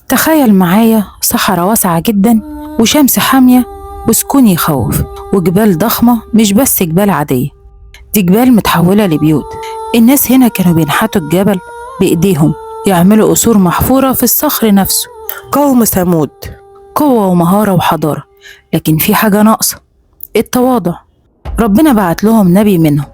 تخيل معايا صحراء واسعة جدا وشمس حامية وسكون يخوف وجبال ضخمة، مش بس جبال عادية، دي جبال متحولة لبيوت. الناس هنا كانوا بينحتوا الجبل بإيديهم، يعملوا قصور محفورة في الصخر نفسه. قوم ثمود قوة ومهارة وحضارة، لكن في حاجة ناقصة: التواضع. ربنا بعت لهم نبي منهم،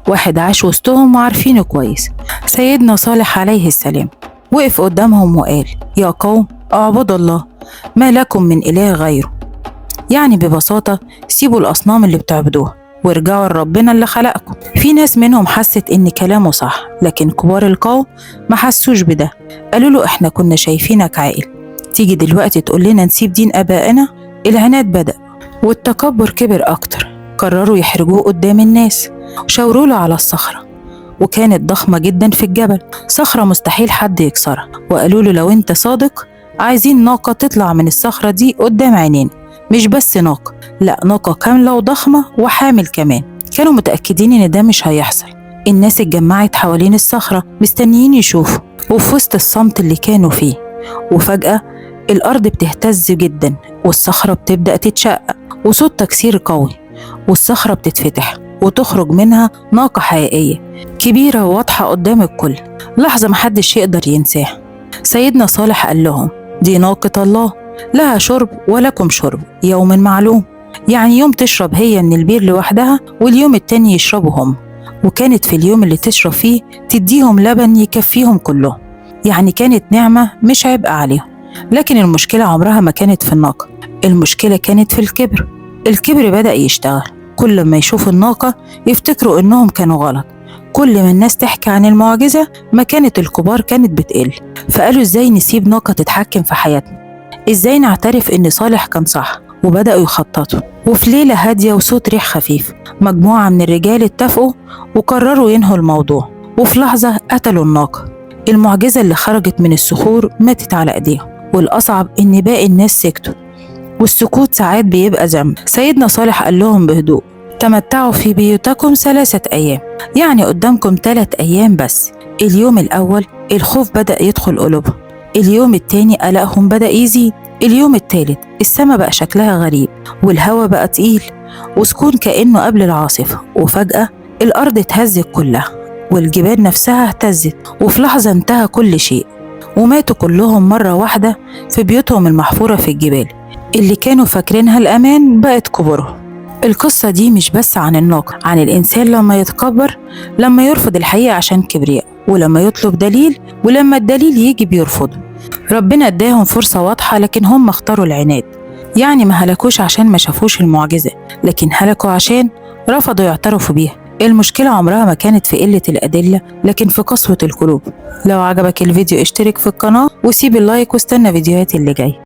واحد عاش وسطهم وعارفينه كويس، سيدنا صالح عليه السلام. وقف قدامهم وقال: يا قوم اعبدوا الله، ما لكم من إله غيره. يعني ببساطة سيبوا الأصنام اللي بتعبدوها وارجعوا لربنا اللي خلقكم. في ناس منهم حست إن كلامه صح، لكن كبار القوم ما حسوش بده. قالوا له: إحنا كنا شايفينك عاقل، تيجي دلوقتي تقول لنا نسيب دين آبائنا؟ العناد بدأ والتكبر كبر أكتر. قرروا يحرجوه قدام الناس، شاوروا له على الصخرة، وكانت ضخمة جدا في الجبل، صخرة مستحيل حد يكسرها. وقالوا له: لو انت صادق عايزين ناقة تطلع من الصخرة دي قدام عينينا، مش بس ناقة، لا، ناقة كاملة وضخمة وحامل كمان. كانوا متأكدين ان ده مش هيحصل. الناس اتجمعت حوالين الصخرة مستنيين يشوفوا، وفي وسط الصمت اللي كانوا فيه، وفجأة الأرض بتهتز جدا والصخرة بتبدأ تتشقق، وصوت تكسير قوي، والصخرة بتتفتح وتخرج منها ناقة حقيقية كبيرة وواضحة قدام الكل. لحظة محدش يقدر ينساها. سيدنا صالح قال لهم: دي ناقة الله، لها شرب ولكم شرب يوم معلوم. يعني يوم تشرب هي من البير لوحدها، واليوم التاني يشربوا هم. وكانت في اليوم اللي تشرب فيه تديهم لبن يكفيهم كلهم، يعني كانت نعمة مش عبء عليهم. لكن المشكلة عمرها ما كانت في الناقة، المشكلة كانت في الكبر. الكبر بدأ يشتغل، كل ما يشوفوا الناقة يفتكروا إنهم كانوا غلط. كل ما الناس تحكي عن المعجزة مكانة الكبار كانت بتقل. فقالوا: إزاي نسيب ناقة تتحكم في حياتنا؟ إزاي نعترف إن صالح كان صح؟ وبدأوا يخططوا. وفي ليلة هادية وصوت ريح خفيف، مجموعة من الرجال اتفقوا وقرروا ينهوا الموضوع، وفي لحظة قتلوا الناقة. المعجزة اللي خرجت من الصخور ماتت على إيديهم. والأصعب إن باقي الناس سكتوا، والسكوت ساعات بيبقى ذنب. سيدنا صالح قال لهم بهدوء: تمتعوا في بيوتكم 3 أيام، يعني قدامكم 3 أيام بس. اليوم الأول الخوف بدأ يدخل قلوبهم، اليوم التاني قلقهم بدأ يزيد، اليوم التالت السما بقى شكلها غريب والهوا بقى تقيل وسكون كأنه قبل العاصفة. وفجأة الأرض اتهزت كلها والجبال نفسها اهتزت، وفي لحظة انتهى كل شيء، وماتوا كلهم مرة واحدة في بيوتهم المحفورة في الجبال اللي كانوا فاكرينها الأمان بقت قبورهم. القصة دي مش بس عن الناقة، عن الإنسان لما يتكبر، لما يرفض الحقيقة عشان كبرياء، ولما يطلب دليل، ولما الدليل يجي بيرفضه. ربنا اداهم فرصة واضحة، لكن هم اختاروا العناد. يعني ما هلكوش عشان ما شافوش المعجزة، لكن هلكوا عشان رفضوا يعترفوا بيها. المشكلة عمرها ما كانت في قلة الأدلة، لكن في قسوة القلوب. لو عجبك الفيديو اشترك في القناة وسيب اللايك واستنى فيديوهاتي اللي جاية.